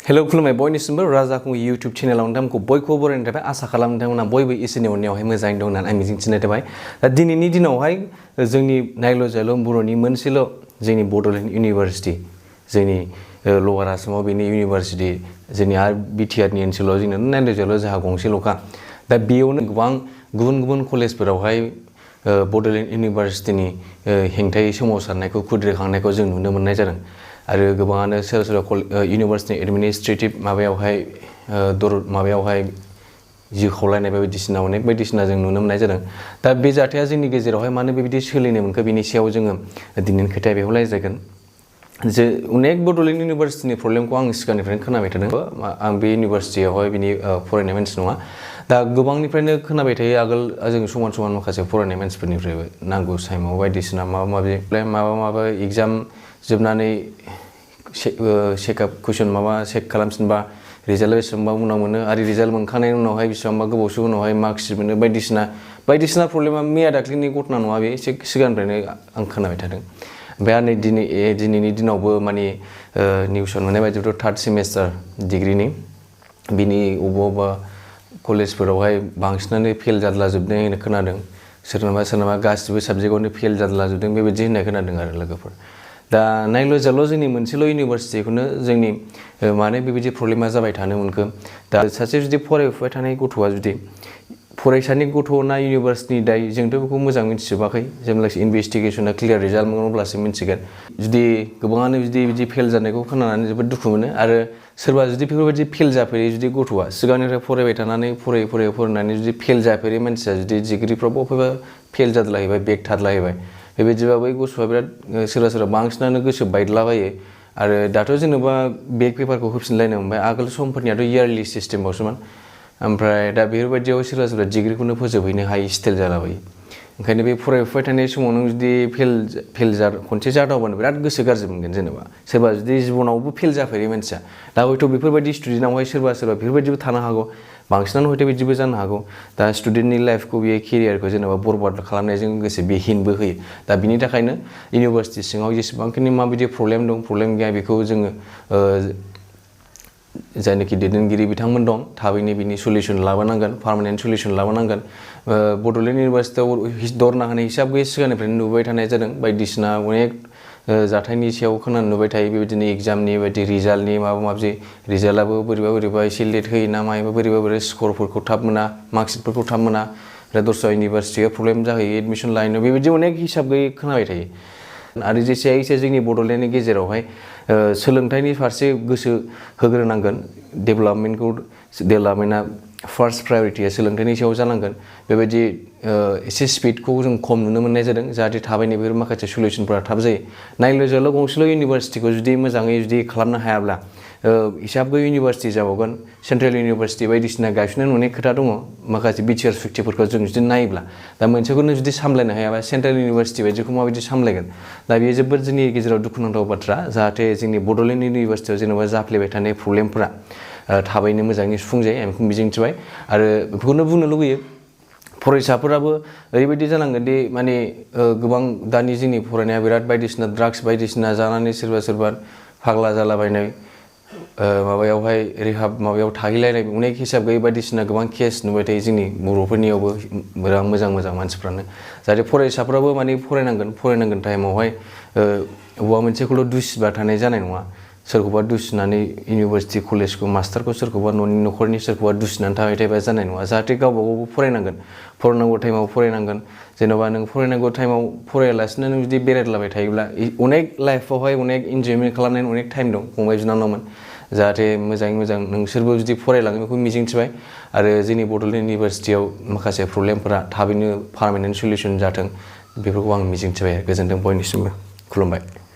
Hello खुलुमबाय बयनिसिमबो राजाखौ YouTube चेनेलाव नोंथांमोनखौ बयखौबो बरायनाय थाबाय आसा खालामो नोंथांमोना बयबो इसोरनि अननायावहाय मोजाङै दं होननानै आं मिजिंथिनाय थाबाय। दा दिनैनि दिनावहाय जोंनि नायल' जाल' बर'नि मोनसेल' जोंनि बड'लेण्ड इउनिभारसिटि जोंनि लवार आसामाव बेनि इउनिभारसिटि जोंनि आरो बिटिआरनि ओनसोलाव जोंना नायल' जाल' जोंहा गंसेल'खा। दा बेयावनो गोबां गुबुन गुबुन कलेजफोरावहाय बड'लेण्ड इउनिभारसिटिनि हेंथायै सोमावसारनायखौ खुद्रिखांनायखौ जों नुनो मोननाय जादों। आरो गोबाङानो सोरबा सोरबा इउनिभारसिटि एडमिनिस्ट्रेटिभ माबायावहाय जिउ खावलायनाय बायदिसिना अनेक बायदिसिना जों नुनो मोननाय जादों। दा बे जाथाया जोंनि गेजेरावहाय मानो बेबायदि सोलिनो मोनखो बेनि सायाव जोङो दिनैनि खोथाया बेयाव रायज्लायगोन। जे अनेक बड'लेण्ड इउनिभारसिटिनि प्रब्लेमखौ आं सिगांनिफ्रायनो खोनाबाय थादों। आं बे इउनिभारसिटियावहाय बिनि फरायनाय मानसि नङा। दा गोबांनिफ्रायनो खोनाबाय थायो आगोल जों समान समान माखासे फरायनाय मानसिफोरनिफ्रायबो नांगौ टाइमाव बायदिसिना माबा एग्जाम जोबनानै चेकआप कुइसन चेक खालामफिनबा रिजाल्टआ बेसेबांबा उनाव मोनो आरो रिजाल्ट मोनखांनायनि उनावहाय बेसेबांबा गोबावसो उनावहाय मार्कशिट मोनो बायदिसिना प्रब्लेमा मैया दाख्लैनि घटना नङा बे एसे सिगांनिफ्रायनो आं खोनाबाय थादों। ओमफ्राय आरो दिनैनि दिनावबो माने निउसाव नुनाय बायदिब्लाथ' थार्ड सेमिस्टार डिग्रिनि बिनि अबेबा कलेजफोरावहाय बांसिनानो फेल जादलाजोबनाय होननाय खोनादों। सोरनाबा गासिबो साबजेक्टआवनो फेल जादलाजोबदों बेबायदि होननाय खोनादों आरो लोगोफोर। दा नायल' जाल' जोंनि मोनसेल' इउनिभारसिटिखौनो जोंनि मानो बेबायदि प्रब्लेमा जाबाय थानो मोनखो। दा सासे जुदि फरायफुबाय थानाय गथ'आ जुदि फरायसानि गथ' ना इउनिभारसिटिनि दाय जोंथ' बेखौ मोजां मिथिजोबाखै। जेब्लासिम इनभेस्टिगेसना क्लियार रिजाल्ट मोनगोन अब्लासो मिथिगोन। जुदि गोबाङानो बिदि फेल जानायखौ खोनानानै जोबोद दुखु मोनो आरो सोरबा जुदि बेफोरबायदि फेल जाफेरै जुदि गथ'आ सिगांनिफ्राय फरायबाय थानानै फरायनानै जुदि फेल जाफेरै मानसिया जुदि डिग्रिफ्रावबो बबेबा फेल जादलाहैबाय बेक थादलाहैबाय बेबायदिबा बै गथ'आ बिराद सोरबा बांसिनानो गोसो बायद्लाबायो। आरो दाथ' जेनेबा बेक पेपारखौ होफिनलायनो मोनबाय आगोल समफोरनियाथ' इयारलि सिस्टेमावसोमोन। ओमफ्राय दा बेफोरबायदियाव सोरबा डिग्रिखौनो फोजोबहैनो हायि स्टाइल जालाबायो। ओंखायनो बे फरायफुबाय थानाय समाव नों जुदि खनसे जादावबानो बिराद गोसो गाज्रि मोनगोन। जेनेबा सोरबा जुदि जिबनावबो फेल जाफेरै मानसिया दा हयथ' बेफोरबायदि स्टुडेन्टआवहाय सोरबा बेफोरबायदिबो थानो हागौ। बांसिनानो हयथ' बिदिबो जानो हागौ। दा स्टुडेन्टनि लाइफखौ बेयो केरियारखौ जेनेबा बरबाद खालामनायजों लोगोसे बे हिनबो होयो। दा बिनि थाखायनो इउनिभारसिटि सिङाव जेसेबांखिनि माबायदि प्रब्लेम गैया बेखौ जोङो जायनोखि दैदेनगिरि बिथांमोन दं थाबैनो बिनि सलिउसन लाबोनांगोन, पार्मानेन्ट सलिउसन लाबोनांगोन। बड'लेण्ड इउनिभारसिटियाव दरना होनाय हिसाबै सिगांनिफ्रायनो नुबाय थानाय जादों। बायदिसिना अनेक जाथायनि सायाव खोनानो नुबाय थायो बेबायदिनो एग्जामनि बायदि रिजाल्टनि रिजाल्टआबो बोरैबा एसे लेट होयो ना मायोबा बोरैबा स्करफोरखौ थाब मोना मार्कशिटफोरखौ थाब मोना। ओमफ्राय दस्रा इउनिभारसिटियाव प्रब्लेम जाहैयो एडमिसन लायनो बेबायदि अनेक हिसाब गैयै खोनाबाय थायो। आरो जेसे हायो एसे जोंनि बड'लेण्डनि गेजेरावहाय सोलोंथाइनि फारसे गोसो होग्रोनांगोन। डेभेलपमेन्टआ फार्स्ट प्रायरिटिया सोलोंथाइनि सायाव जानांगोन। बेबायदि एसे स्पिडखौ जों खम नुनो मोननाय जादों जाहाथे थाबैनो बेफोर माखासे सलिउसनफोरा थाब जायो। नायल' जाल' गंसेल' इउनिभारसिटिखौ जुदि मोजाङै खालामनो हायाब्ला हिसाब गैयै इउनिभारसिटि जाबावगोन। सेन्ट्रेल इउनिभारसिटि बायदिसिना गायसननायनि अनेक खोथा दङ। माखासे बिटिआर सुक्तिफोरखौ जों जुदि नायोब्ला दा मोनसेखौनो जुदि सामलायनो हायाबा सेन्ट्रेल इउनिभारसिटि बायदिखौ माबायदि सामलायगोन। दा बेयो जोबोद जोंनि गेजेराव दुखुनांथाव बाथ्रा जाहाथे जोंनि बड'लेण्ड इउनिभारसिटियाव जेनेबा जाफ्लेबाय थानाय प्रब्लेमफोरा थाबैनो मोजाङै सुफुंजायो आं बेखौ मिजिंथिबाय। आरो बेखौनो बुंनो लुगैयो फरायसाफोराबो ओरैबायदि जानांगोन दि माने गोबां दानि जोंनि फरायनाया बिराद बायदिसिना ड्राग्स बायदिसिना जानानै सोरबा फाग्ला जालाबायनाय माबायावहाय रिहाब माबायाव थाहैलायनाय अनेक हिसाब गैयै बायदिसिना गोबां केस नुबाय थायो जोंनि बर'फोरनियावबो बिराद मोजां मानसिफ्रानो। जाहाथे फरायसाफ्राबो माने फरायनांगोन टाइमावहाय बबेबा मोनसेखौल' दुसिबाय थानाय जानाय नङा। सोरखौबा दुसिनानै इउनिभारसिटि कलेजखौ मास्टारखौ सोरखौबा न'खरनि सोरखौबा दुसिनानै थाबाय थायोबा जानाय नङा। जाहाथे गावबागावबो फरायनांगौ टाइमाव फरायनांगोन। जेन'बा नों फरायनांगौ टाइमाव फरायालासिनो नों जुदि बेरायलाबाय थायोब्ला अनेक लाइफआवहाय अनेक इन्जयमेन्ट खालामनायनि अनेक टाइम दं फंबाय बिनानावमोन। जाहाथे मोजाङै मोजां नोंसोरबो जुदि फरायलाङो बेखौ मिजिंथिबाय। आरो जोंनि बड'लेण्ड इउनिभारसिटियाव माखासे प्रब्लेमफोरा थाबैनो पार्मानेन्ट सलिउसन जाथों बेफोरखौ आं मिजिंथिबाय। गोजोनथों बयनिसिमबो। खुलुमबाय।